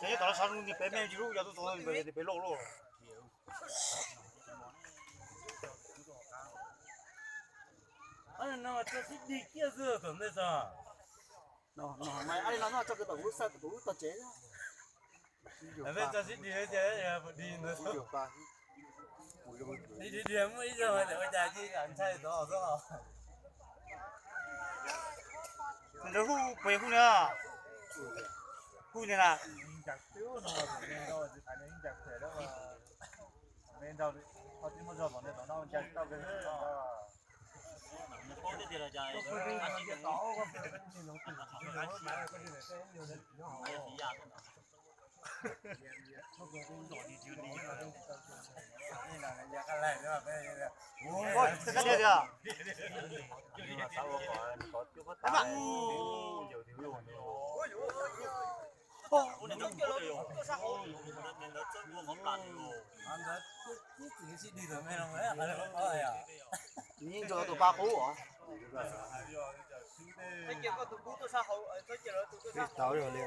Ces tom no sav niag pem me ntsis lub, yog tuaj txog pem loj loj. No mas tso kiag tom lub xaj tom lub tog tsev. Peb tso sib dig, dig ntawd, dig dig muaj ib zaug tias ua cas tsis ntshai tod xwb. Ntawd hu puas hu na, hu na na. Yeej ntsuas tus pa qub os. Tau li.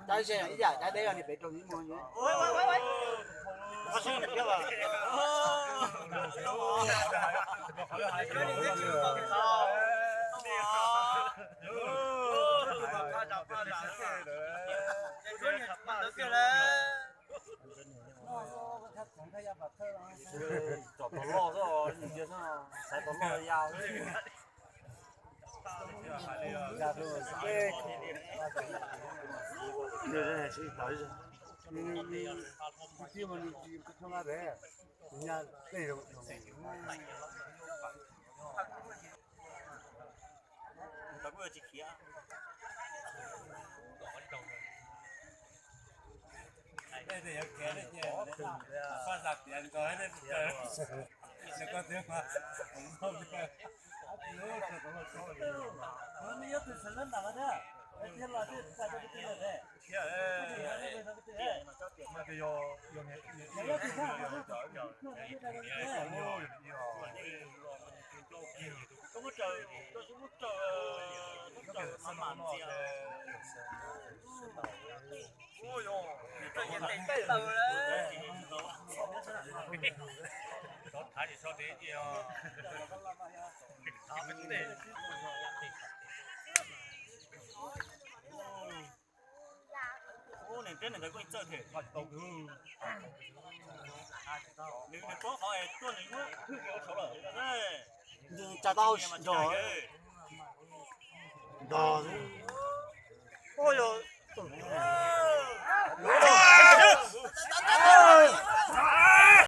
Tab sis ib yam cai deb los niag pem rau ib muag. Tom loj xwb, xaiv tom loj ya. Ub, niam tsev niam ntawd kuj txawj thiab. Nws, nws paub qhov es tuaj nws muab hwj ke ua saud lawm. Nws tsa tau nrog nrog xwb. Ua yog tus